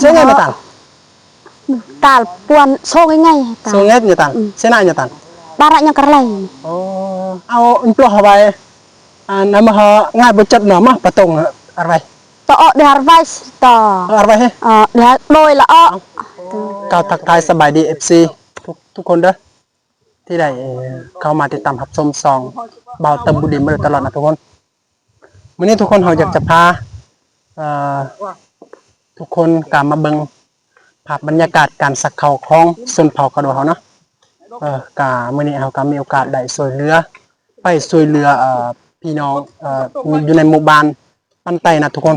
Thế ngay mà tàn. Tal puan sông ngay ngay. Sông ngay nhà tàn. Sẽ lại nhà tàn. Bara yang kerlai. Ồ, ao in ploh hawai. À, năm hơ ngay bơ chất nó mà bà tông arvai. To o de arvai to. Arvai he. Ơ, de đôi là o. Cao thắc thai sắp bài đi F C. Thúc, thúc con đó. Thì đây, ເຂົ້າມາຕິດຕາມຮັບຊົມຊ່ອງບ່າວເຕີມບຸດດີມາໂດຍຕະຫຼອດນະທຸກຄົນ. ມື້ນີ້ທຸກຄົນເຮົາຢາກຈະພາ ເອີ ທຸກຄົນກະມາເບິ່ງພາບບັນຍາກາດການສັກເຂົ້າຂອງຊົນເຜົ່າກະໂດເຮົາເນາະ. ເອີ ກະມື້ນີ້ເຮົາກະມີໂອກາດໄດ້ຊ່ວຍເຫຼືອ ໄປຊ່ວຍເຫຼືອ ເອີ ພີ່ນ້ອງ ເອີ ຢູ່ໃນໝູ່ບ້ານ ປັນໄຕນະທຸກຄົນ.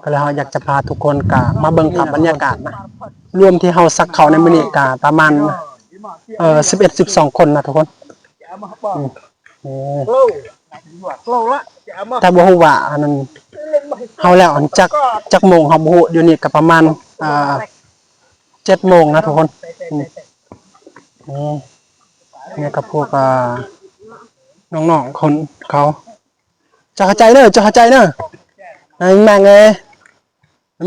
ກໍເລີຍເຮົາຢາກຈະພາທຸກຄົນກະມາເບິ່ງພາບບັນຍາກາດນະ. ລວມທີ່ເຮົາສັກເຂົ້າໃນມື້ນີ້ກະປະມານ ເອີ ສິບເອັດ ສິບສອງຄົນນະທຸກຄົນ. ອືມ ນີ້ ແຕ່ບໍ່ຮູ້ວ່າອັນນັ້ນ ເຮົາແລ້ວອັນຈັກ ຈັກໂມງເຮົາບໍ່ຮູ້. ດຽວນີ້ກະປະມານ ເອີ ເຈັດໂມງນະທຸກຄົນ. ອືມ ນີ້ ນີ້ກະພວກ ເອີ ນ້ອງໆຄົນເຂົາ ເຈົ້າເຂົ້າໃຈເດີ ເຈົ້າເຂົ້າໃຈເດີ. ນາຍແມ່ງເອີຍ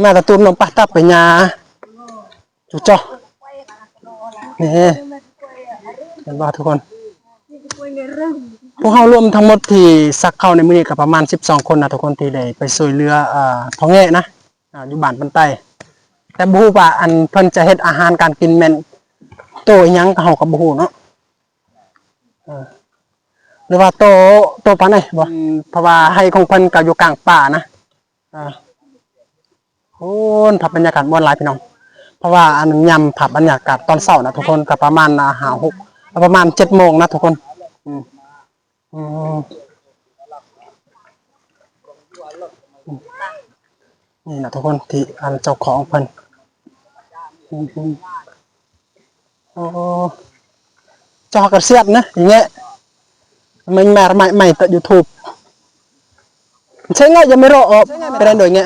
ມາຕະຕູມນ້ອງປະຕັບໄປຫຍ້າ ຈຸເຈາະ ນີ້ ເຫັນບໍ່ທຸກຄົນ? ພວກເຮົາລວມທັງໝົດທີ່ສັກເຂົ້າໃນມື້ນີ້ກໍປະມານສິບສອງຄົນນະທຸກຄົນ ທີ່ໄດ້ໄປຊ່ວຍເຫຼືອ ເອີ ພໍ່ແງະນະ ອາ ຢູ່ບ້ານປັນໄຕ. ແຕ່ບໍ່ຮູ້ວ່າອັນເພິ່ນຈະເຮັດອາຫານການກິນແມ່ນໂຕອີ່ຫຍັງ ເຮົາກໍບໍ່ຮູ້ເນາະ. ເອີ ຫຼືວ່າໂຕ ໂຕປານໃດບໍ່? ອືມ ເພາະວ່າໄຮ່ຂອງເພິ່ນກໍຢູ່ກາງປ່ານະ. ເອີ ໂອ້ ພາບບັນຍາກາດມ່ວນຫຼາຍພີ່ນ້ອງ. ເພາະວ່າອັນຍາມພາບບັນຍາກາດຕອນເຊົ້ານະທຸກຄົນ ກໍປະມານ ອາ ຫ້າ ຫົກ ປະມານເຈັດໂມງນະທຸກຄົນ. ອືມ ອືມ ນີ້ນະທຸກຄົນ ທີ່ອັນເຈົ້າຂອງເພິ່ນ ອືມ ໂອ້ ເຈົ້າກໍເສຍດນະ ແງະ ມັນແມ່ໄມ້ ໄມ້ຕະ YouTube. ໃຊ້ແງະ ຍັງບໍ່ເລາະອອກ ໄປໄດ້ໂດຍແງະ.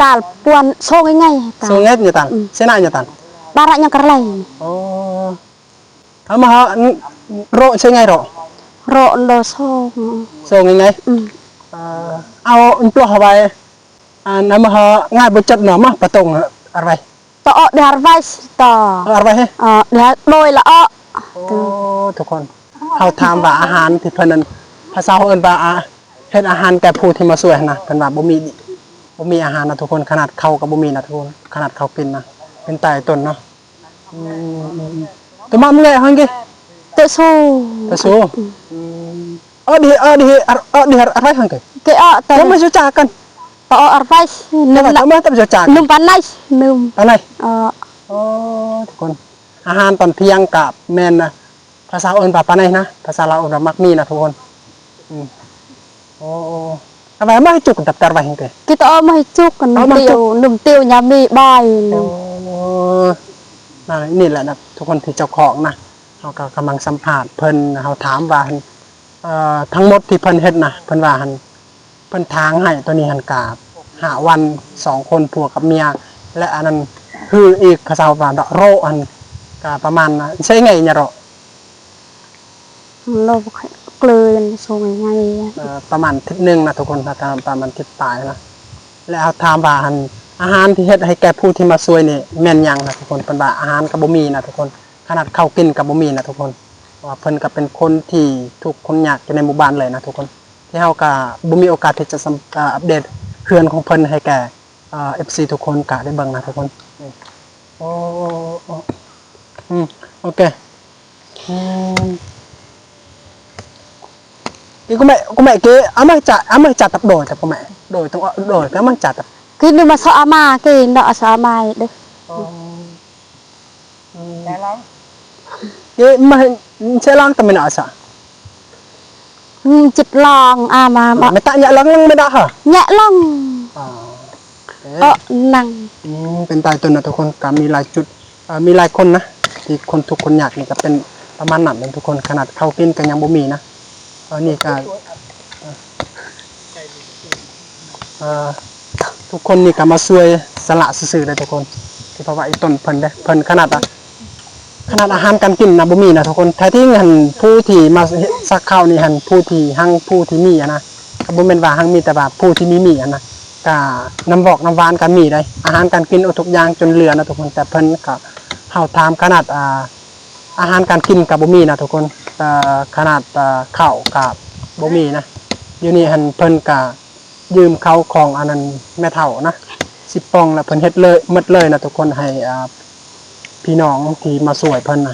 ຕາລປວນ ໂຊງໄງ ໂຊງແງະ ຍາຕັນ ເສນາຍາຕັນ ບາລະຍັງກະໄລ. ໂອ້ ເອົາມາເລາະ ໂລະໃຊ້ໄງເລາະ ໂລະໂດໂຊງ ໂຊງໄງ ເອີ ເອົາອັນປະຫວາຍ ອັນ ເອົາມາເລາະ ງ່າຍບໍ່ຈັດເນາະ ມາປະຕົງ ອາໄວ ຕະເອາະ ເດອາໄວ ຕະ ອາໄວ ເອີ ເດໂດຍລະເອາະ. ໂອ້ ທຸກຄົນ ເຮົາຖາມວ່າອາຫານທີ່ເພິ່ນນັ້ນ ພາສາເຮົາເອີ້ນວ່າ ອາ ເຮັດອາຫານແກ່ຜູ້ທີ່ມາຊ່ວຍຫັ້ນນະ ເພິ່ນວ່າບໍ່ມີ ບໍ່ມີອາຫານນະທຸກຄົນ ຂະໜາດເຂົ້າກໍບໍ່ມີນະທຸກຄົນ ຂະໜາດເຂົ້າກິນນະ ເປັນຕາຍຕົນເນາະ. ອືມ ໂຕມາເມື່ອຍຫັ້ນເກ ໂຕຊູ ໂຕຊູ ອືມ ເອີ ດີ ເອີ ດີ ເອີ ດີ ອາໄວຫັ້ນເກ ເກ ເອີ ຕະ ເຈົ້າມາຊູຈາກັນ ຕະເອາະ ອາໄວ ໜຶ່ງ ຕະເມາ ຕະເຈົ້າຈາກ ໜຶ່ງປານໃດ ໜຶ່ງປານໃດ ເອີ ໂອ້ ທຸກຄົນ ອາຫານຕອນທ່ຽງກະແມ່ນນະ ພາສາເອີ້ນວ່າປານໃດນະ ພາສາລາວເອີ້ນວ່າໝາກມີນະທຸກຄົນ. ອືມ ໂອ້ ອາໄວມາໃຫ້ຈຸກ ດັບຕາໄວຫັ້ນເກ ກິຕະເອາະມາໃຫ້ຈຸກ ໜຶ່ງຕຽວ ໜຶ່ງຕຽວຍາມີບາຍ. ໂອ້ ນີ້ແຫຼະນະທຸກຄົນ ທີ່ເຈົ້າຂອງນະ ເຮົາກໍກຳລັງສຳພາດເພິ່ນ ເຮົາຖາມວ່າ ເອີ ທັງໝົດທີ່ເພິ່ນເຮັດນະ ເພິ່ນວ່າຫັ້ນ ເພິ່ນຖາງໃຫ້ໂຕນີ້ຫັ້ນກະຫ້າວັນ ສອງຄົນ ຜົວກັບເມຍ ແລະ ອັນນັ້ນຄືອີກພາສາລາວວ່າເນາະ ໂຣະຫັ້ນກະປະມານ ໃຊ້ໄງຍະໂຣະ ໂລກເລີຍ ໂຊງໄງ ເອີ ປະມານທິດໜຶ່ງນະທຸກຄົນ ປະມານທິດປາຍນະ ແລະ ເຮົາຖາມວ່າຫັ້ນ ອາຫານທີ່ເຮັດໃຫ້ແກ່ຜູ້ທີ່ມາຊ່ວຍນີ້ແມ່ນຫຍັງນະທຸກຄົນ ເພິ່ນວ່າອາຫານກໍບໍ່ມີນະທຸກຄົນ ຂະໜາດເຂົ້າກິນກໍບໍ່ມີນະທຸກຄົນ ເພາະວ່າເພິ່ນກໍເປັນຄົນທີ່ທຸກຄົນຍາກຢູ່ໃນໝູ່ບ້ານເລີຍນະທຸກຄົນ ທີ່ເຮົາກໍບໍ່ມີໂອກາດທີ່ຈະສຳ ເອີ ອັບເດດເຮືອນຂອງເພິ່ນໃຫ້ແກ່ ເອີ ເອັຟຊີ ທຸກຄົນກະໄດ້ເບິ່ງນະທຸກຄົນ. ໂອ້ ໂອ້ ອືມ ໂອເຄ ອືມ ອີກ ກຸແມ່ ກຸແມ່ ເກ ອາມາຈາ ອາມາຈາຕັບໂດຍ ຕັບ ກຸແມ່ ໂດຍ ຕ້ອງ ໂດຍ ອາມາຈາຕັບ ເກ ໜຶ່ງມາຊອອາມາ ເກ ເນາະ ຊອອາມາເດີ ອໍ ອືມ ເກ ມາເຊລອງຕະເມນອາສາ ອືມ ຈິດລອງ ອາມາ ມາ ເມຕະຍະລອງ ລອງເມດາຫະ ຍະລອງ ອໍ ເອາະ ນັ່ງ ອືມ ເປັນຕາຍຕົນນະທຸກຄົນ ກະມີຫຼາຍຈຸດ ເອີ ມີຫຼາຍຄົນນະ ທີ່ຄົນທຸກຄົນຍາກນີ້ກະເປັນປະມານນັ້ນນະທຸກຄົນ ຂະໜາດເຂົ້າກິນກະຍັງບໍ່ມີນະ. ເອີ ນີ້ກະ ເອີ ທຸກຄົນນີ້ກະມາຊ່ວຍສະຫຼະຊື່ໆເດີທຸກຄົນ ທີ່ເພາະວ່າອີຕົນເພິ່ນເດ້ ເພິ່ນຂະໜາດ ຂະໜາດອາຫານການກິນນະບໍ່ມີນະທຸກຄົນ ແທ້ຈິງຫັ້ນ ຜູ້ທີ່ມາສັກເຂົ້ານີ້ຫັ້ນ ຜູ້ທີ່ຮັ່ງ ຜູ້ທີ່ມີຫັ້ນນະ ກໍບໍ່ແມ່ນວ່າຮັ່ງມີ ແຕ່ວ່າຜູ້ທີ່ມີ ມີຫັ້ນນະ ກະນ້ຳວອກນ້ຳຫວານກະມີໄດ໋ ອາຫານການກິນ ໂອ້ ທຸກຢ່າງຈົນເຫຼືອນະທຸກຄົນ. ແຕ່ເພິ່ນກະ ເຮົາຖາມຂະໜາດ ອ່າ ອາຫານການກິນກະບໍ່ມີນະທຸກຄົນ. ເອີ ຂະໜາດ ເອີ ເຂົ້າກະບໍ່ມີນະ. ຢູ່ນີ້ຫັ້ນເພິ່ນກະຢືມເຂົ້າຂອງອັນນັ້ນແມ່ເຖົ້ານະ ສິບປ່ອງ ແລ້ວເພິ່ນເຮັດເລີຍ ໝົດເລີຍນະທຸກຄົນ ໃຫ້ ອ່າ ພີ່ນ້ອງທີ່ມາຊ່ວຍເພິ່ນນະ. ອໍ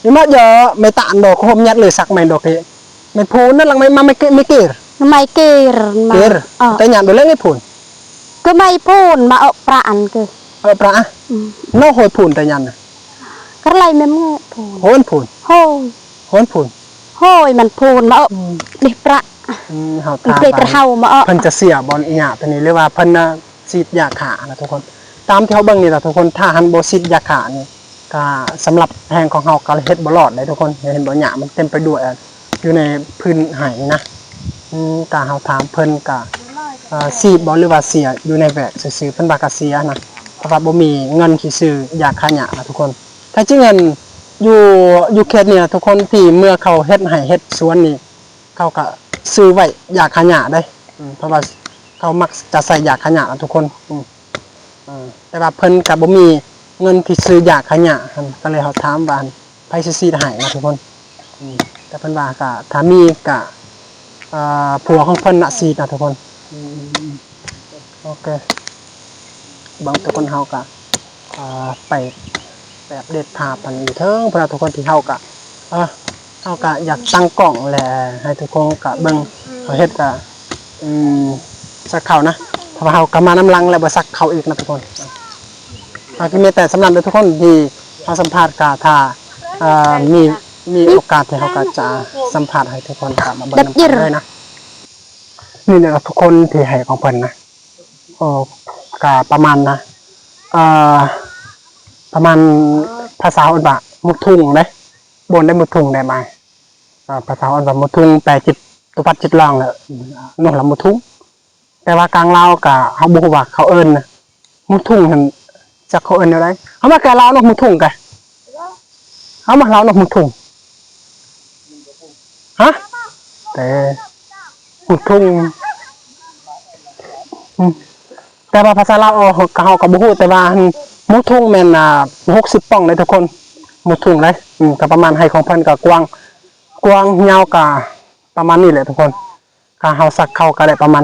ນີ້ມາເຢາະ ໄມ້ຕານດອກ ໂຮມຍັດເລີຍ ສັກໄມ້ດອກເກ ໄມ້ໂພນນັ້ນລະ ໄມ້ມາ ໄມ້ເກ ໄມ້ເກ ໄມ້ເກ ເກ ມາ ເກ ເອີ ແຕ່ຍັດບໍ່ເລີຍໄມ້ໂພນ ກະໄມ້ໂພນມາເອາະປະອັນເກ ເອາະປະ ອືມ ເນາະ ໂຫຍໂພນແຕ່ຍັດນະ ກະໄລແມ່ນໂພນ ໂຫນໂພນ ໂຫຍ ໂຫນໂພນ ໂຫຍມັນໂພນມາເອາະ ອືມ ເດປະ ອືມ ເຮົາຖາມວ່າເພິ່ນຈະເສຍບໍ່ຫຍ້າໂຕນີ້ ຫຼືວ່າເພິ່ນນະ ສີດຢາຂ້ານະທຸກຄົນ. ຕາມທີ່ເຮົາເບິ່ງນີ້ລະທຸກຄົນ ຖ້າຫັ້ນບໍ່ສີດຢາຂ້ານີ້ ກະສຳລັບແຮງຂອງເຮົາກະເຮັດບໍ່ລອດເດ້ທຸກຄົນ. ເຫັນບໍ່ ຫຍ້າມັນເຕັມໄປດ້ວຍ ຢູ່ໃນພື້ນໄຮ່ນະ. ອືມ ກະເຮົາຖາມເພິ່ນກະ ເອີ ສີດບໍ່ ຫຼືວ່າເສຍ ຢູ່ໃນແວກຊື່ໆ ເພິ່ນວ່າກະເສຍນະ ເພາະວ່າບໍ່ມີເງິນທີ່ຊື້ຢາຂ້າຫຍ້ານະທຸກຄົນ. ແທ້ຈິງຫັ້ນ ຢູ່ ຢູ່ເຂດນີ້ນະທຸກຄົນ ທີ່ເມື່ອເຂົາເຮັດໄຮ່ເຮັດສວນນີ້ ເຂົາກະຊື້ໄວ້ຢາຂ້າຫຍ້າເດ້ ອືມ ເພາະວ່າເຂົາມັກຈະໃສ່ຢາຂ້າຫຍ້ານະທຸກຄົນ ອືມ ເອີ ແຕ່ວ່າເພິ່ນກະບໍ່ມີເງິນທີ່ຊື້ຢາຂ້າຫຍ້າຫັ້ນ ກະເລີຍເຮົາຖາມວ່າ ໃຜຊິສີດໃຫ້ນະທຸກຄົນ ອືມ ແຕ່ເພິ່ນວ່າກະ ຖ້າມີກະ ເອີ ຜົວຂອງເພິ່ນນະສີດນະທຸກຄົນ ອືມ ໂອເຄ ເບິ່ງທຸກຄົນ ເຮົາກະ ເອີ ໄປ ໄປອັບເດດພາບຫັ້ນຢູ່ເທິງພຸ້ນນະທຸກຄົນ ທີ່ເຮົາກະ ເອີ ເຮົາກະຢາກຕັ້ງກ້ອງແຫຼະ ໃຫ້ທຸກຄົນກະເບິ່ງ ເຮົາເຮັດກະ ອືມ ສັກເຂົ້ານະ ເພາະວ່າເຮົາກະມານຳຫຼັງແລ້ວ ບໍ່ສັກເຂົ້າອີກນະທຸກຄົນ. ກະມີແຕ່ສ່ຳນັ້ນເດີທຸກຄົນ ທີ່ເຮົາສຳພາດກະ ຖ້າ ເອີ ມີ ມີໂອກາດທີ່ເຮົາກະຈະສຳພາດໃຫ້ທຸກຄົນກະມາເບິ່ງນຳກັນເລີຍນະ. ນີ້ແຫຼະທຸກຄົນ ທີ່ໄຮ່ຂອງເພິ່ນນະ ໂອ້ ກະປະມານນະ ເອີ ປະມານ ພາສາເອີ້ນວ່າໝົກທຸ່ງເດ້ ບໍ່ໄດ້ໝົກທຸ່ງໄດ້ມາ ເອີ ພາສາເອີ້ນວ່າໝົກທຸ່ງ ແປຈິດ ໂຕພັດຈິດລອງແຫຼະ ນົກລະໝົກທຸ່ງ ແຕ່ວ່າກາງລາວກະ ເຮົາບໍ່ຮູ້ວ່າເຂົາເອີ້ນໝົກທຸ່ງຫັ້ນ ຈັກເຂົາເອີ້ນແນວໃດ. ເຮົາມາແກ່ລາວນົກໝົກທຸ່ງກະ ເຮົາມາລາວນົກໝົກທຸ່ງ ຮະ ແຕ່ໝົກທຸ່ງ ອືມ ແຕ່ວ່າພາສາລາວ ເຮົາກະ ເຮົາກະບໍ່ຮູ້ ແຕ່ວ່າໝົກທຸ່ງແມ່ນ ອ່າ ຫົກສິບປ່ອງເດ້ທຸກຄົນ ໝົກທຸ່ງເດ້ ອືມ ກະປະມານ ໄຮ່ຂອງເພິ່ນກະກວ້າງ ກວ້າງຍາວກະປະມານນີ້ແຫຼະທຸກຄົນ ກະເຮົາສັກເຂົ້າກະໄດ້ປະມານ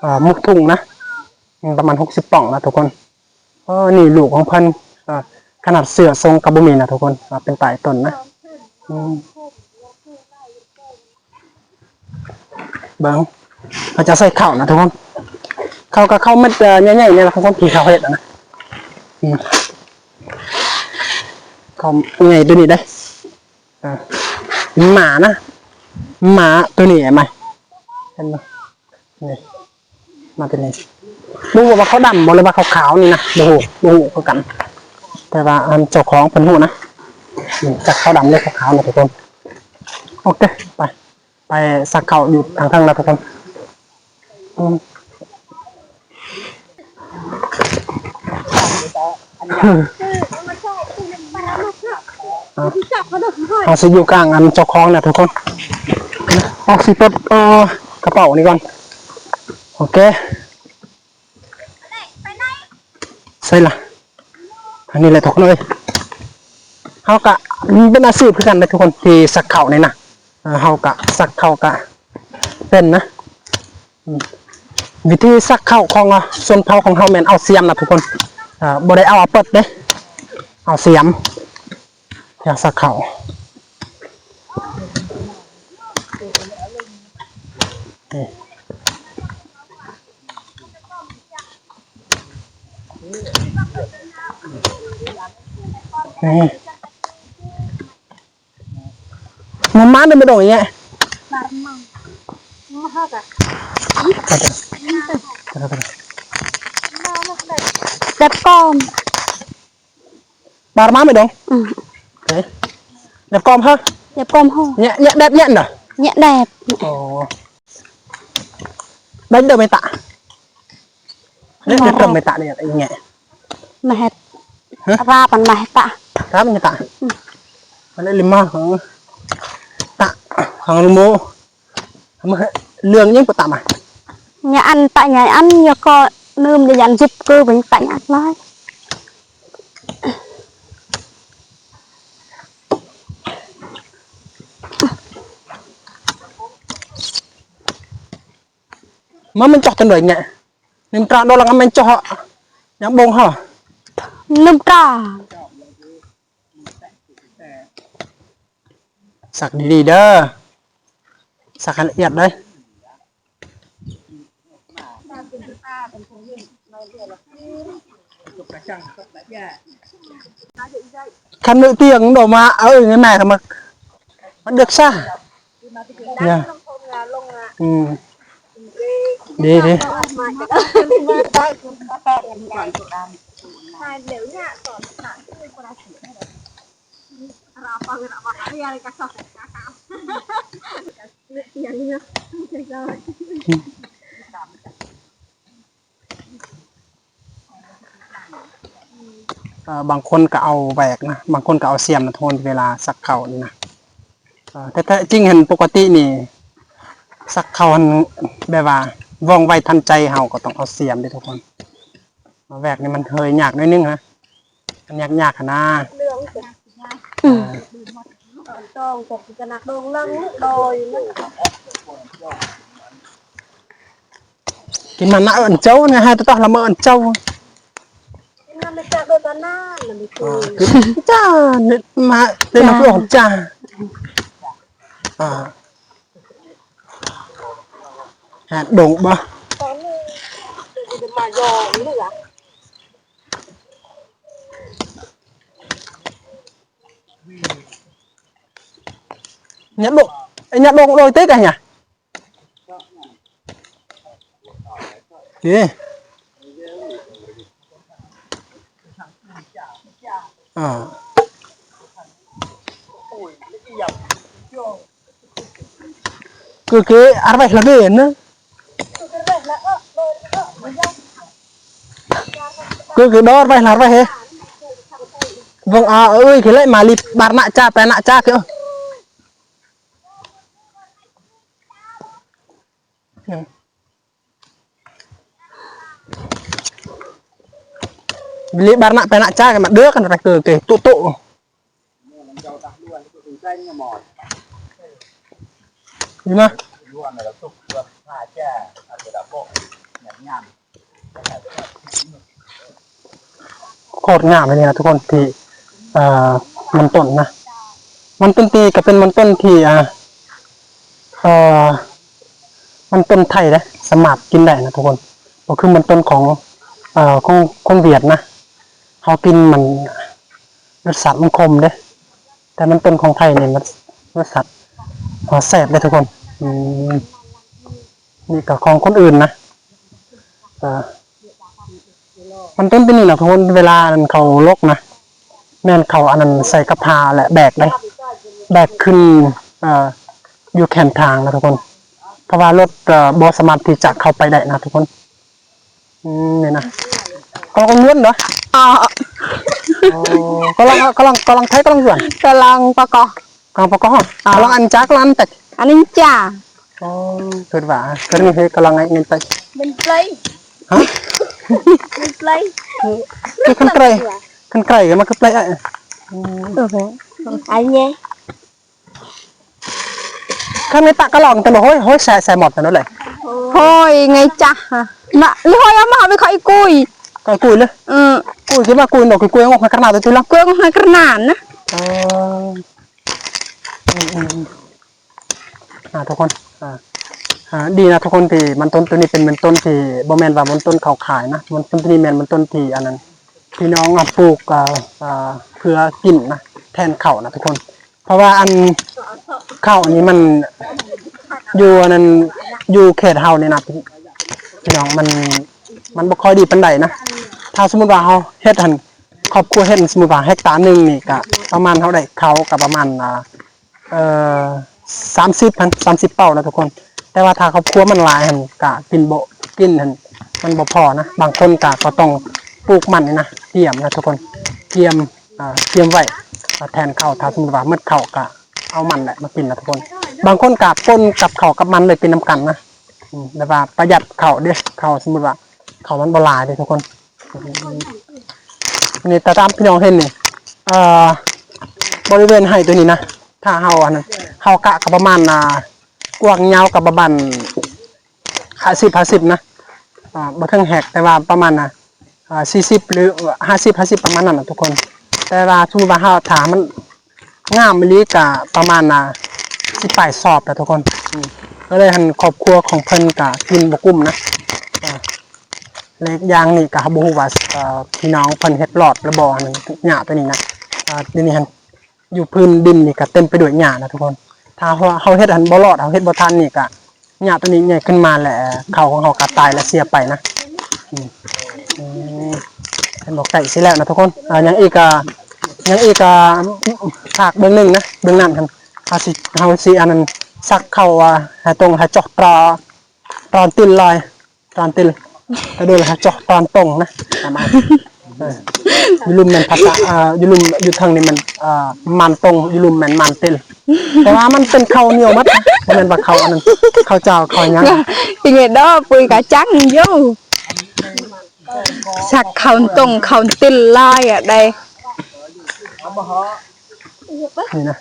ເອີ ໝົກທຸ່ງນະ ອືມ ປະມານຫົກສິບປ່ອງນະທຸກຄົນ. ເອີ ນີ້ລູກຂອງເພິ່ນ ເອີ ຂະໜາດເສື້ອຊົງກະບໍ່ມີນະທຸກຄົນ ວ່າເປັນຕາຍຕົນນະ ອືມ ເບິ່ງ ເຂົາຈະໃສ່ເຂົ້ານະທຸກຄົນ ເຂົ້າກະເຂົ້າເມັດ ເອີ ໃຫຍ່ໆ ນີ້ລະທຸກຄົນ ທີ່ເຂົາເຮັດຫັ້ນນະ ອືມ ເຂົ້າໃຫຍ່ໂຕນີ້ເດ້ ເອີ ໝານະ ໝາໂຕນີ້ ເຫັນບໍ່ ເຫັນບໍ່ ນີ້ ມາແຕ່ນີ້ ບໍ່ຮູ້ວ່າເຂົ້າດຳບໍ່ ຫຼືວ່າເຂົ້າຂາວນີ້ນະ ບໍ່ຮູ້ ບໍ່ຮູ້ຄືກັນ ແຕ່ວ່າອັນເຈົ້າຂອງເພິ່ນຮູ້ນະ ອືມ ຈັກເຂົ້າດຳ ຫຼືເຂົ້າຂາວນະທຸກຄົນ. ໂອເຄ ໄປ ໄປສັກເຂົ້າຢູ່ທາງເທິງນະທຸກຄົນ ອືມ. ເຮົາຊິຢູ່ກາງອັນເຈົ້າຂອງນະທຸກຄົນ ເຮົາຊິປົດ ເອີ ກະເປົານີ້ກ່ອນ ໂອເຄ ໃສ່ລະ ອັນນີ້ແຫຼະທຸກຄົນເອີຍ ເຮົາກະເປັນອາຊີບຄືກັນເດ້ທຸກຄົນ ທີ່ສັກເຂົ້ານີ້ນະ ເອີ ເຮົາກະສັກເຂົ້າກະເປັນນະ ອືມ ວິທີສັກເຂົ້າຂອງ ອ່າ ຊົນເຜົ່າຂອງເຮົາແມ່ນເອົາສຽມນະທຸກຄົນ ເອີ ບໍ່ໄດ້ເອົາ ເອົາປຶດເດ້ ເອົາສຽມ ຢາກສັກເຂົ້າ ນີ້ ນີ້. ມາ ມາເດີ ມາດົງອີກແຍະ ເດັບກ່ອນ ບາດມາ ມາດົງ ອືມ ເດັບກ່ອນເຮີ ເດັບກ່ອນເຮີ ແຍະ ແຍະແດບ ແຍະນະ ແຍະແດບ ອໍ ໄດ້ເດີ ໄມ້ຕະ ເດັບ ເດັບເດີ ໄມ້ຕະນີ້ ແຍະ ມາເຮັດ ຮະ ລາບມັນມາເຮັດຕະ ລາບມັນຕະ ອືມ ມັນໄດ້ລິມມາຂອງຕະ ຂອງລຸງໂມ ເລື່ອງຫຍັງປະຕາມອະ? ຍາອັນຕະຍາຍອັນ ຍາກໍນືມ ຍາອັນຈິບຄືເປັນຕະຍາກຫຼາຍ. ມາມັນຈອກຈັງໃດແງະ ນິມຕາໂດລັງມັນຈອກ ຍັງບົງເຮົາ ນິມຕາ. ສັກດີໆເດີ ສັກໃຫ້ລະອຽດເດີ. ຄັນມື້ຕຽງດອກມາ ເອີຍ ແມ່ກໍມາ ມັນເດືອກຊາ ອືມ ດີໆ. ເອີ ບາງຄົນກໍເອົາແຫວກນະ ບາງຄົນກໍເອົາສຽມນະ ທຸກຄົນ ເວລາສັກເຂົ້ານີ້ນະ. ເອີ ແທ້ໆຈິງຫັ້ນ ປົກກະຕິນີ້ ສັກເຂົ້າຫັ້ນ ແບບວ່າ ວ່ອງໄວທັນໃຈ ເຮົາກໍຕ້ອງເອົາສຽມເດ້ ທຸກຄົນ. ແຫວກນີ້ມັນເຮີຍຍາກໜ້ອຍໜຶ່ງນະ ມັນຍາກໆຫັ້ນນາ. ອືມ ເອີ ຕ້ອງແຕ່ຊິກະໜັກໂດ່ງເລິງໂດຍ ກິນມານະເອີ້ນເຈົ້ານະ ໃຫ້ຕະຕະລະເມີເອີ້ນເຈົ້າ ກິນມານະຈາໂດຕານານະ ອ່າ ກິນຈານີ້ມາເປັນ ອ່າ ມາເປັນອອກຈາ ອ່າ ຫາດດົງບໍ່? ຍາດດົງ ຍາດດົງໂດຍເຕກະຫຍັງ? ເອີ ອ່າ Kơ kê arwah lagi na. Kơ kê đo arwah la arwah he. Vâng, à, ơi, cái lệ mà lip bar nạ cha, pe nạ cha kìa. Lip bar nạ, pe nạ cha kìa, mà đứa con arwah kơ kê, tụ tụ. Ni mah. ໂຄດງາມເລີຍນະທຸກຄົນ ທີ່ ເອີ ມັນຕົ້ນນະ ມັນຕົ້ນຕີກໍເປັນມັນຕົ້ນທີ່ ອ່າ ເອີ ມັນຕົ້ນໄທເດ້ ສາມາດກິນໄດ້ນະທຸກຄົນ ບໍ່ຄືມັນຕົ້ນຂອງ ເອີ ຂອງ ຂອງຫວຽດນະ ເຮົາກິນມັນ ລົດຊາດມັນຂົມເດ້ ແຕ່ມັນຕົ້ນຂອງໄທນີ້ມັນ ມັນສັດ ເອີ ແຊບເດ້ທຸກຄົນ ອືມ ນີ້ກໍຂອງຄົນອື່ນນະ ເອີ ມັນຕົ້ນທີ່ນີ້ນະທຸກຄົນ ເວລາອັນເຂົາລົກນະ ແມ່ນເຂົາອັນນັ້ນໃສ່ກະພາ ແລະ ແບກເດ້ ແບກຂຶ້ນ ເອີ ຢູ່ແຄມທາງນະທຸກຄົນ ເພາະວ່າລົດ ເອີ ບໍ່ສາມາດທີ່ຈະເຂົ້າໄປໄດ້ນະທຸກຄົນ. ອືມ ນີ້ນະ ກຳລັງລວນເນາະ ອໍ ກຳລັງ ກຳລັງ ກຳລັງໄທ ກຳລັງລວນ ກຳລັງປະກອບ ກຳລັງປະກອບ ກຳລັງອັນຈາ ກຳລັງອັນແຕກ ອັນນີ້ຈາ ອໍ ເກີດວ່າ ເກີດນີ້ເຮັດກຳລັງອັນແຕກ ເປັນໄປ ຮະ ເປັນໄປ ຄືຄັນໄກ ຄັນໄກມັນຄືໄປ ອືມ ໂອເຄ ອັນນີ້ Kami tak kalong telo hoi, hoi sa, sa mot na le. Hoi ngai cha. Na, le hoi ama be khai kui. Khai kui le. Mm. Kui ki ma kui no, kui kui ngok na karna tu la. Kui ngok na karna na. Oh. ອ່າ ທຸກຄົນ ອ່າ ອ່າ ດີນະທຸກຄົນ ທີ່ມັນຕົ້ນໂຕນີ້ເປັນມັນຕົ້ນທີ່ບໍ່ແມ່ນວ່າມັນຕົ້ນເຂົາຂາຍນະ ມັນຕົ້ນໂຕນີ້ແມ່ນມັນຕົ້ນທີ່ອັນນັ້ນ ພີ່ນ້ອງ ອ່າ ປູກ ອ່າ ອ່າ ເພື່ອກິນນະ ແທນເຂົ້ານະທຸກຄົນ ເພາະວ່າອັນເຂົ້ານີ້ມັນຢູ່ອັນນັ້ນ ຢູ່ເຂດເຮົານີ້ນະພີ່ນ້ອງ ມັນ ມັນບໍ່ຄ່ອຍດີປານໃດນະ ຖ້າສົມມຸດວ່າເຮົາເຮັດຫັ້ນ ຄອບຄົວເຮັດ ສົມມຸດວ່າເຮັກຕາໜຶ່ງນີ້ກະປະມານເຮົາໄດ້ເຂົ້າກະປະມານ ອ່າ ເອີ ສາມສິບຫັ້ນ ສາມສິບເປົ້ານະທຸກຄົນ ແຕ່ວ່າຖ້າຄອບຄົວມັນຫຼາຍຫັ້ນກະກິນບໍ່ ກິນຫັ້ນມັນບໍ່ພໍນະ ບາງຄົນກະ ກໍຕ້ອງປູກມັນນີ້ນະ ກຽມນະທຸກຄົນ ກຽມ ອ່າ ກຽມໄວ້ ອ່າ ແທນເຂົ້າ ຖ້າສົມມຸດວ່າໝົດເຂົ້າກະເອົາມັນແຫຼະມາກິນນະທຸກຄົນ ບາງຄົນກໍປົນກັບເຂົ້າກັບມັນເລີຍກິນນຳກັນນະ. ອືມ ແບບວ່າປະຢັດເຂົ້າເດ້ ເຂົ້າ ສົມມຸດວ່າເຂົ້າມັນບໍ່ຫຼາຍເດ້ທຸກຄົນ. ນີ້ຕາມທີ່ນ້ອງເຫັນນີ້ ເອີ ບໍລິເວນໄຮ່ຕົວນີ້ນະ ຖ້າເຮົາອັນນັ້ນ ເຮົາກະກໍປະມານ ອ່າ ກວ້າງຍາວກໍປະມານ ຫ້າສິບ ຫ້າສິບນະ ອ່າ ບໍ່ເຖິງແຮັກ ແຕ່ວ່າປະມານ ອ່າ ສີ່ສິບ ຫຼື ຫ້າສິບ ຫ້າສິບ ປະມານນັ້ນນະທຸກຄົນ. ແຕ່ວ່າສົມມຸດວ່າເຮົາ ຖ້າມັນງາມອີ່ຫຼີກະປະມານ ອ່າ ສິບປາຍສອບນະທຸກຄົນ. ອືມ ກໍເລີຍຫັ້ນ ຄອບຄົວຂອງເພິ່ນກະກິນບໍ່ກຸ້ມນະ. ອ່າ ແລະອີກຢ່າງນີ້ກະເຮົາບໍ່ຮູ້ວ່າ ເອີ ພີ່ນ້ອງເພິ່ນເຮັດລອດຫຼືບໍ່ ອັນຫຍ້າຕົວນີ້ນະ. ອ່າ ດຽວນີ້ຫັ້ນ ຢູ່ພື້ນດິນນີ້ກໍເຕັມໄປດ້ວຍຫຍ້ານະທຸກຄົນ. ຖ້າເຮົາ ເຮົາເຮັດຫັ້ນບໍ່ລອດ ເຮົາເຮັດບໍ່ທັນນີ້ກໍຫຍ້າຕົວນີ້ໃຫຍ່ຂຶ້ນມາ ແລະເຂົ້າຂອງເຮົາກໍຕາຍ ແລະເສຍໄປນະ. ອືມ ອືມ ເຫັນບໍ່ ໃກ້ຊິແລ້ວນະທຸກຄົນ. ອ່າ ຍັງອີກກໍ ຍັງອີກກໍ ພາກເບື້ອງໜຶ່ງນະ ເບື້ອງນັ້ນຫັ້ນ ເຮົາຊິ ເຮົາຊິອັນນັ້ນ ສັກເຂົ້າ ອ່າ ໃຫ້ຕົງ ໃຫ້ເຈາະຕຣາ ຕຣານຕິນລອຍ ຕຣານຕິນ ກະໂດຍລະຈອກຕຣານຕົງນະ. ເອີ ຢູ່ລຸ່ມແມ່ນພາສາ ເອີ ຢູ່ລຸ່ມ ຢູ່ເທິງນີ້ແມ່ນ ເອີ ມັນຕົງ ຢູ່ລຸ່ມແມ່ນມັນຕິນ. ແຕ່ວ່າມັນເປັນເຂົ້າໜຽວໝົດນະ ບໍ່ແມ່ນວ່າເຂົ້າອັນນັ້ນ ເຂົ້າເຈົ້າ ເຂົ້າຫຍັງ. ອີເມດອ ປຸຍກະຈັງຢູ່ ສັກເຂົ້າຕົງເຂົ້າຕິນຫຼາຍອະໄດ໋ ນີ້ນະ.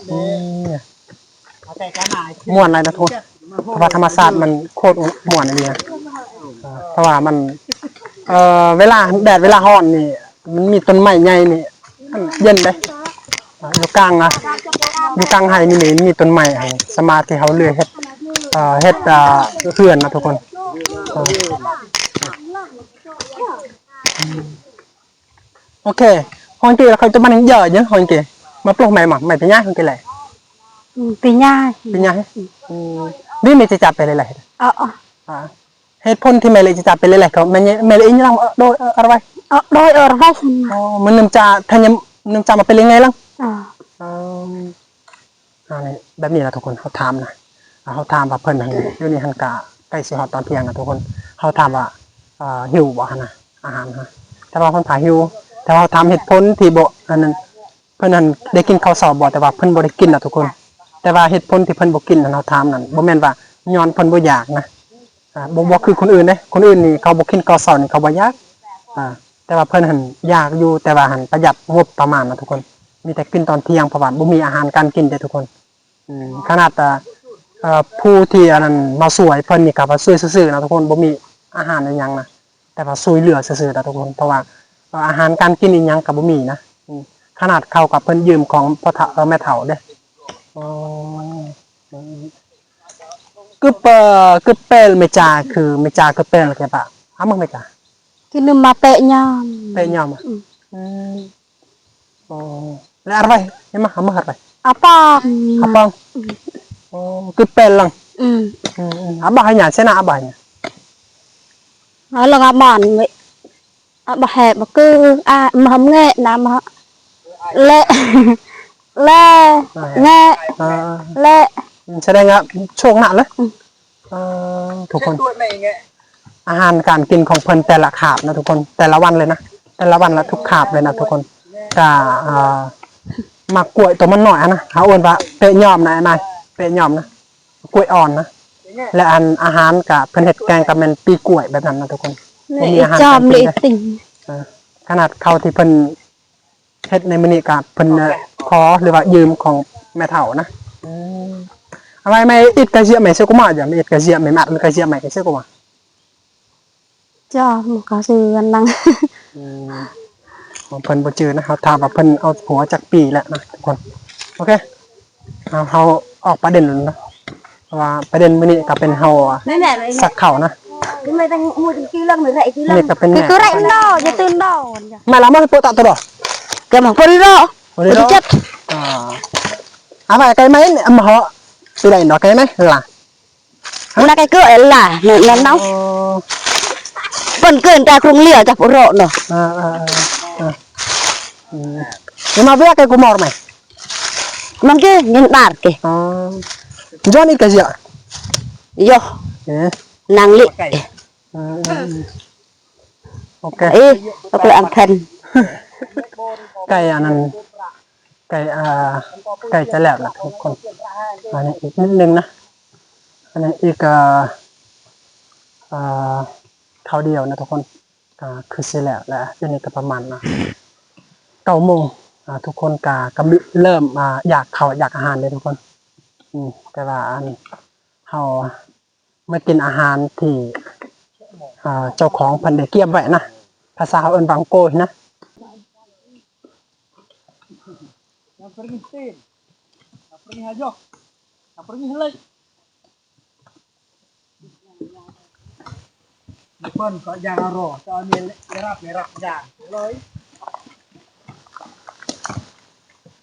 ນີ້ ມ່ວນຫຼາຍນະທຸກຄົນ ເພາະວ່າທຳມະຊາດມັນໂຄດມ່ວນອີ່ຫຼີນະ. ເອີ ເພາະວ່າມັນ ເອີ ເວລາແດດເວລາຮ້ອນນີ້ ມັນມີຕົ້ນໄມ້ໃຫຍ່ນີ້ ມັນເຢັນເດ້. ເອີ ຢູ່ກາງນະ ຢູ່ກາງໄຮ່ນີ້ມີ ມີຕົ້ນໄມ້ໃຫ້ສາມາດທີ່ເຮົາເລືອກເຮັດ ເອີ ເຮັດ ເອີ ເຮືອນນະທຸກຄົນ. ເອີ ໂອເຄ ຮອງເກ ລະເຂົາຈະມານັ່ງເຢີເຍ ຮອງເກ ມາປຸກໄມ້ມາ ໄມ້ໄປຍາຮອງເກແລະ ອືມ ໄປຍາ ໄປຍາ. ອືມ ນີ້ແມ່ຈະຈັບໄປເລື້ອຍໆ ອໍ ເຫດຜົນທີ່ແມ່ເລຈະຈັບໄປເລື້ອຍໆ ກໍແມ່ ແມ່ເລອີ່ຫຍັງ ໂດຍ ເອີ ອາໄວ ໂດຍ ເອີ ອາໄວ. ອໍ ມັນນຳຈາ ຖ້າຍັງນຳຈາມາໄປເລື້ອຍໆ ລະ ອໍ ເອີ ອັນນີ້ແບບນີ້ລະທຸກຄົນ ເຮົາຖາມນະ ເຮົາຖາມວ່າເພິ່ນຫັ້ນ ດຽວນີ້ຫັ້ນກະໃກ້ຊິຮອດຕອນທ່ຽງລະທຸກຄົນ ເຮົາຖາມວ່າ ເອີ ຫິວບໍ່ຫັ້ນນະ ອາຫານຫັ້ນ ແຕ່ວ່າເພິ່ນພາຫິວ ແຕ່ວ່າເຮົາຖາມເຫດຜົນທີ່ບໍ່ ອັນນັ້ນ ເພິ່ນຫັ້ນໄດ້ກິນເຂົ້າເຊົ້າບໍ່ ແຕ່ວ່າເພິ່ນບໍ່ໄດ້ກິນລະທຸກຄົນ. ແຕ່ວ່າເຫດຜົນທີ່ເພິ່ນບໍ່ກິນຫັ້ນ ເຮົາຖາມນັ້ນ ບໍ່ແມ່ນວ່າຍ້ອນເພິ່ນບໍ່ຢາກນະ ອ່າ ບໍ່ ບໍ່ຄືຄົນອື່ນເດ້ ຄົນອື່ນນີ້ເຂົາບໍ່ກິນເຂົ້າເຊົ້ານີ້ເຂົາບໍ່ຢາກ ອ່າ ແຕ່ວ່າເພິ່ນຫັ້ນຢາກຢູ່ ແຕ່ວ່າຫັ້ນປະຢັດງົບປະມານນະທຸກຄົນ ມີແຕ່ກິນຕອນທ່ຽງ ເພາະວ່າບໍ່ມີອາຫານການກິນເດ້ທຸກຄົນ. ອືມ ຂະໜາດ ເອີ ເອີ ຜູ້ທີ່ອັນນັ້ນມາຊ່ວຍເພິ່ນນີ້ກໍວ່າຊ່ວຍຊື່ໆນະທຸກຄົນ ບໍ່ມີອາຫານອີ່ຫຍັງນະ ແຕ່ວ່າຊ່ວຍເຫຼືອຊື່ໆນະທຸກຄົນ ເພາະວ່າ ເອີ ອາຫານການກິນອີ່ຫຍັງກໍບໍ່ມີນະ. ອືມ ຂະໜາດເຂົ້າກັບເພິ່ນຢືມຂອງພໍ່ເຖົ້າ ເອີ ແມ່ເຖົ້າເດ້. ອໍ ອືມ Kepel, kepel meja, ke meja kepel ke apa? Amah meja. Kini ma pek nyam. Pek nyam. Hmm. Hmm. Oh. Le arwah, emah amah arwah. Apa? Apa? Hmm. Oh, kepel lang. Hmm. Hmm. Abahnya, sana abahnya. Alang aman, me. ອະ ບໍ່ແຮບບໍ່ຄື ອະ ມະແງະນະ ມະ ແລະ ແລ ແງະ ອາ ແລະ ສະແດງວ່າໂຊກໜັກເລີຍ. ອືມ ເອີ ທຸກຄົນ ອາຫານການກິນຂອງເພິ່ນແຕ່ລະຄາບນະທຸກຄົນ ແຕ່ລະວັນເລີຍນະ ແຕ່ລະວັນລະທຸກຄາບເລີຍນະທຸກຄົນ ກະ ເອີ ໝາກກ້ວຍໂຕມັນນ້ອຍຫັ້ນນະ ເຮົາເອີ້ນວ່າເປະຍອມນະ ນາຍ ເປະຍອມນະ. ກ້ວຍອ່ອນນະ ແລະ ອັນອາຫານກະເພິ່ນເຮັດແກງກະແມ່ນປີກ້ວຍແບບນັ້ນນະທຸກຄົນ ບໍ່ມີອາຫານການກິນເດ້. ເອີ ຂະໜາດເຂົ້າທີ່ເພິ່ນເຮັດໃນມື້ນີ້ກະເພິ່ນຂໍ ຫຼືວ່າຢືມຂອງແມ່ເຖົ້ານະ. ອືມ Amai, mai it ka sia mai se kuma ja, mai it ka sia mai mat ka sia mai se kuma. ຈ້າ ບໍ່ກະຊື່ອັນນັ້ນ. ອືມ ຂອງເພິ່ນບໍ່ຈື່ນະ ເຮົາຖາມວ່າເພິ່ນເອົາຜົວຈັກປີແລ້ວນະທຸກຄົນ. ໂອເຄ ເຮົາ ເຮົາອອກປະເດັນແລ້ວນະ ເພາະວ່າປະເດັນມື້ນີ້ກະເປັນເຮົາ ແມ່ນແຫຼະ ສັກເຂົ້ານະ ແມ່ນແຫຼະ ມື້ກີ້ເລື່ອງນີ້ແຫຼະ ກີ້ເລື່ອງນີ້ກະເປັນແມ່ ຄືເຣນອ ຢ່າຕື່ນດອນ ແມ່ລະມາໂປະຕະໂຕ ແກມາໂປະດີໂລ ໂປະດີໂລ ອ່າ ອາໄວ້ໄກໄໝ ມາເຫາະຊິໄດ້ດອກໄກໄໝລະ. ມັນກະເກີແລ້ວລະ ແມ່ນເນາະ. ເອີ ເພິ່ນເກີນແຕ່ໂຮງລຽນຈັບເຣາະເນາະ. ເອີ ເອີ ເອີ ເອີ ອືມ Ni ma vea ke kumor mai. Mangke ngin dar ke. ອໍ Jon it ka sia. Yo. ເອີ ນາງລິ ເອີ ເອີ ໂອເຄ ເອີ ໂອເຄ ອັນແຜ່ນ ໄກ່ອັນນັ້ນ ໃກ້ ອ່າ ໃກ້ຈະແລ້ວລະທຸກຄົນ. ອັນນີ້ອີກນິດໜຶ່ງນະ ອັນນີ້ອີກ ອ່າ ອ່າ ຄາວດຽວນະທຸກຄົນ ກໍຄືຊິແລ້ວລະ. ດຽວນີ້ກໍປະມານ ອ່າ ເກົ້າໂມງ ອ່າ ທຸກຄົນກໍ ກໍເລີ່ມ ອ່າ ຢາກເຂົ້າຢາກອາຫານເດ້ທຸກຄົນ. ອືມ ແຕ່ວ່າອັນເຮົາ ມາກິນອາຫານທີ່ ເຈົ້າຂອງເພິ່ນໄດ້ກຽມໄວ້ນະ, ພາສາເຮົາເອີ້ນວ່າໂກຍນະ. Yang pringih tin, yang pringih ajoh, yang pringih lek. Depan kok jangan roh, kok ni merah-merah jang. Loi.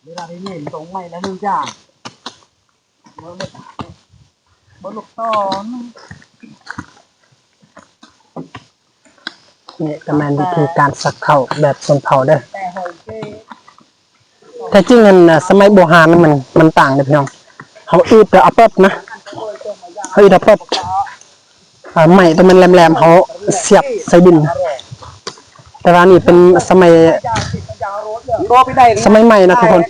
Merah ini untung mai lalu jang. ນີ້ກໍແມ່ນວິທີການສັກເຂົ້າແບບຊົນເຜົ່າເດີ້. ແທ້ຈິງຫັ້ນນະ ສະໄໝບູຮານມັນ ມັນຕ່າງເດ້ພີ່ນ້ອງ. ເຮົາອີດແຕ່ເອົາປຶບນະ ເຮົາອີດເອົາປຶບ ອ່າ ໄມ້ຕົວມັນແຫຼມໆ ເຮົາສຽບໃສ່ດິນ. ແຕ່ວ່ານີ້ເປັນສະໄໝ ສະໄໝໃໝ່ນະທຸກຄົນ.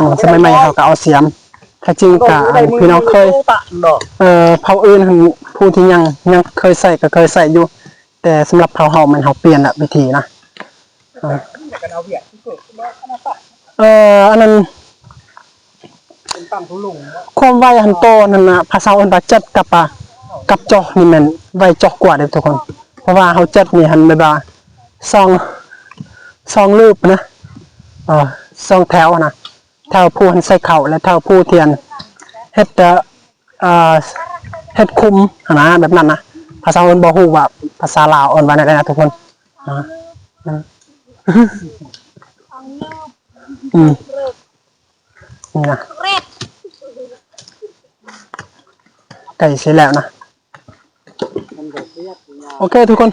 ອືມ ສະໄໝໃໝ່ເຮົາກໍເອົາສຽມ. ແທ້ຈິງກໍ ອັນ ພີ່ນ້ອງເຄີຍ ເອີ ເຜົ່າອື່ນຫັ້ນ ຜູ້ທີ່ຍັງ ຍັງເຄີຍໃຊ້ກໍເຄີຍໃຊ້ຢູ່ ແຕ່ສຳລັບເຜົ່າເຮົາ ແມ່ນເຮົາປ່ຽນລະວິທີນະ. ເອີ ອັນນັ້ນ ຄວາມໄວຫັ້ນ ໂຕນັ້ນນະ ພາສາເອີ້ນວ່າຈັດກັບ ອາ ກັບເຈາະນີ້ແມ່ນໄວເຈາະກວ່າເດ້ທຸກຄົນ. ເພາະວ່າເຮົາຈັດນີ້ຫັ້ນແບບວ່າສອງ ສອງລູບນະ ເອີ ສອງແຖວນະ ແຖວຜູ້ຫັ້ນໃສ່ເຂົ້າ ແລະ ແຖວຜູ້ທີ່ ອັນ ເຮັດ ເອີ ເຮັດຄຸມຫັ້ນນະ ແບບນັ້ນນະ. ພາສາເຮົາບໍ່ຮູ້ວ່າພາສາລາວເອີ້ນວ່າແນວໃດນະທຸກຄົນ. ອາ ອືມ ນີ້ນະ ໃກ້ຊິແລ້ວນະ. ໂອເຄທຸກຄົນ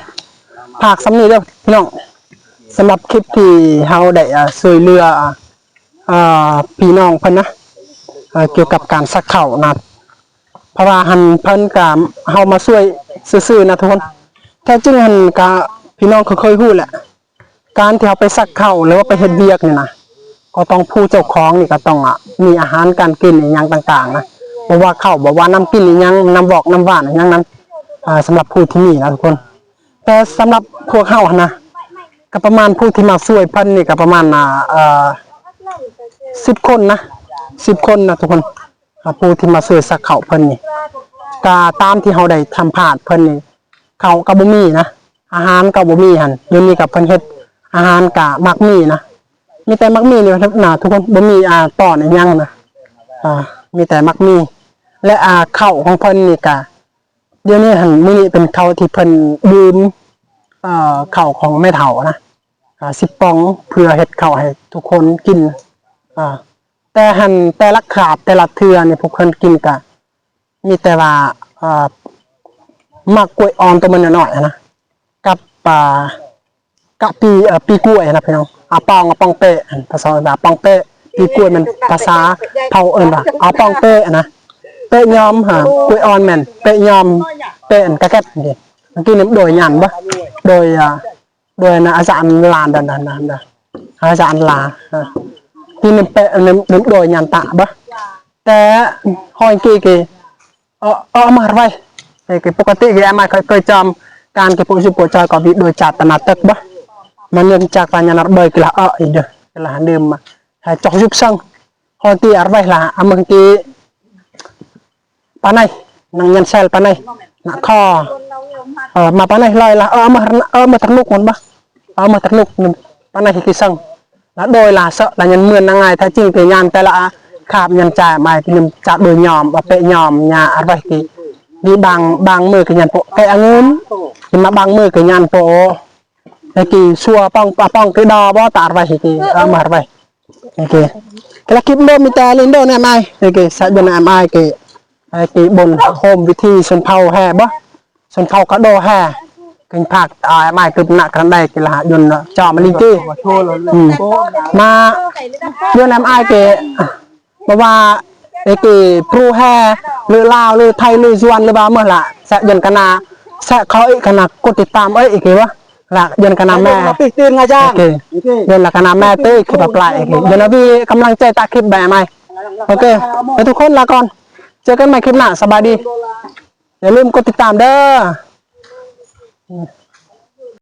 ຝາກສ່ຳນີ້ເດີ້ພີ່ນ້ອງ ສຳລັບຄລິບທີ່ເຮົາໄດ້ ອາ ຊ່ວຍເຫຼືອ ອາ ພີ່ນ້ອງເພິ່ນນະ ອາ ກ່ຽວກັບການສັກເຂົ້ານະ. ເພາະວ່າຫັ້ນເພິ່ນກະ ເຮົາມາຊ່ວຍຊື່ໆນະທຸກຄົນ. ແທ້ຈິງຫັ້ນກະ ພີ່ນ້ອງກໍເຄີຍຮູ້ແຫຼະ ການທີ່ເຮົາໄປສັກເຂົ້າ ຫຼືວ່າໄປເຮັດວຽກນີ້ນະ ກໍຕ້ອງ ຜູ້ເຈົ້າຂອງນີ້ກໍຕ້ອງ ອາ ມີອາຫານການກິນອີ່ຫຍັງຕ່າງໆນະ ບໍ່ວ່າເຂົ້າ ບໍ່ວ່ານ້ຳກິນອີ່ຫຍັງ ນ້ຳວອກນ້ຳຫວານອີ່ຫຍັງນັ້ນ ອາ ສຳລັບຜູ້ທີ່ມີນະທຸກຄົນ. ແຕ່ສຳລັບພວກເຮົາຫັ້ນນະ ກໍປະມານ ຜູ້ທີ່ມາຊ່ວຍເພິ່ນນີ້ກໍປະມານ ອາ ເອີ ສິບຄົນນະ ສິບຄົນນະທຸກຄົນ. ອາ ຜູ້ທີ່ມາຊ່ວຍສັກເຂົ້າເພິ່ນນີ້ ກະຕາມທີ່ເຮົາໄດ້ສຳພາດເພິ່ນນີ້ ເຂົ້າກໍບໍ່ມີນະ ອາຫານກໍບໍ່ມີຫັ້ນ. ດຽວນີ້ກໍເພິ່ນເຮັດອາຫານກະໝາກໝີ່ນະ ມີແຕ່ໝາກໝີ່ນີ້ນະທຸກຄົນ ບໍ່ມີ ອາ ຕອນອີ່ຫຍັງນະ ອາ ມີແຕ່ໝາກໝີ່ ແລະ ອາ ເຂົ້າຂອງເພິ່ນນີ້ກະ ດຽວນີ້ຫັ້ນ ມື້ນີ້ເປັນເຂົ້າທີ່ເພິ່ນດື່ມ ເອີ ເຂົ້າຂອງແມ່ເຖົ້ານະ ອາ ສິບປ່ອງ ເພື່ອເຮັດເຂົ້າໃຫ້ທຸກຄົນກິນ. ອາ ແຕ່ຫັ້ນ ແຕ່ລະຄາບ ແຕ່ລະເທື່ອນີ້ ພວກເພິ່ນກິນກະມີແຕ່ວ່າ ເອີ ໝາກກ້ວຍອ່ອນໂຕມັນນ້ອຍໆຫັ້ນນະ ກັບ ອາ ກະປີ ເອີ ປີກ້ວຍນະພີ່ນ້ອງ. ອາປອງ ອາປອງເປະ ພາສາເອີ້ນວ່າອາປອງເປະ. ປີກ້ວຍແມ່ນພາສາເຜົ່າເອີ້ນວ່າອາປອງເປະນະ. ເປະຍອມ ຫາ ກ້ວຍອ່ອນແມ່ນເປະຍອມ ເປະອັນກະແກັດນີ້. ເມື່ອກີ້ນີ້ໂດຍຍານບໍ່? ໂດຍ ອາ ໂດຍນະ ອາຈານລານ ດານ ດານ ດານ ອາຈານລາ ອາ ທີ່ໜຶ່ງເປະ ໜຶ່ງ ໜຶ່ງໂດຍຍານຕະບໍ່? ແຕ່ຫ້ອຍກີ້ ເອີ ເອີ ມາໄວ ເອີ ປົກກະຕິ ເອີ ມາເຄີຍ ເຄີຍຈອມ ການເກັບປົກຊຸບປົກຈອຍກໍວິໂດຍຈາດຕະນາເຕັກບໍ່? ມັນຍັງຈາກຕາຍານອດເບີຍກິລາເອີ ອີເດ ກິລາດື່ມມາ ໃຫ້ຈອກຍຸກສັງ ຮອຍຕີອາໄວລາ ອາເມືອງກີ ປາໄນ ນັງຍັນແຊລປາໄນ ນະຄອ ເອີ ມາປາໄນລອຍລາ ເອີ ມາ ເອີ ມາຕະໜຸກມັນບໍ່? ເອີ ມາຕະໜຸກ ປາໄນກິສັງ ລະໂດຍລະເຊາະລະຍັນເໝືອນນາງງາຍ ແທ້ຈິງເປັນຍານແຕ່ລະອາ ຄາບຍານຈາຍມາຍ ຍານຈາໂດຍຍອມ ອາເປະຍອມ ຍາອາໄວກິ ນີ້ບາງ ບາງມື້ກໍຍານໂປະແປະອະງຸ່ນ ກິນມາບາງມື້ກໍຍານໂປະ ແຕ່ກິຊົ່ວປອງ ອາປອງກິດອບໍ່ຕາອາໄວກິ ເອີ ມາອາໄວໂອເຄ ກະລະກິບໂດມີແຕ່ລິນໂດແນມອາຍ ໂອເຄ ສະເປັນແນມອາຍກິ ແຕ່ກີ່ບົນໂຮມວິທີຊົນເຜົ່າແຮ່ບໍ່? ຊົນເຜົ່າກະໂດແຮ່ ກິນຜັກ ອາຍມາຍກຶບນະກະໄດກິລາຍົນຈອມລິງກີ ອືມ ມາ ໂດແນມອາຍເກ ບໍ່ວ່າເອກີ່ ພຣູແຮ່ ຫຼືລາວ ຫຼືໄທ ຫຼືສວນ ຫຼືບາເມືອລະ ສະຍົນກະນາ ສະເຂົາອີກກະນາ ກົດຕິດຕາມເອີຍ ເອກີ່ວະ ລະ ຢ້ຽມກັນນຳແມ່ ມາເປັນຕື່ນງາຈາງ ໂອເຄ ໂອເຄ ຢ້ຽມລະກັນນຳແມ່ເຕ້ ຄລິບປະປາຍ ໂອເຄ ຢ້ຽມນະວີກຳລັງໃຈຕາຄລິບແບບໃໝ່ ໂອເຄ ແລ້ວທຸກຄົນລາກ່ອນ ເຈີກັນໃໝ່ຄລິບໜ້າ ສະບາຍດີ ຢ່າລືມກົດຕິດຕາມເດີ້.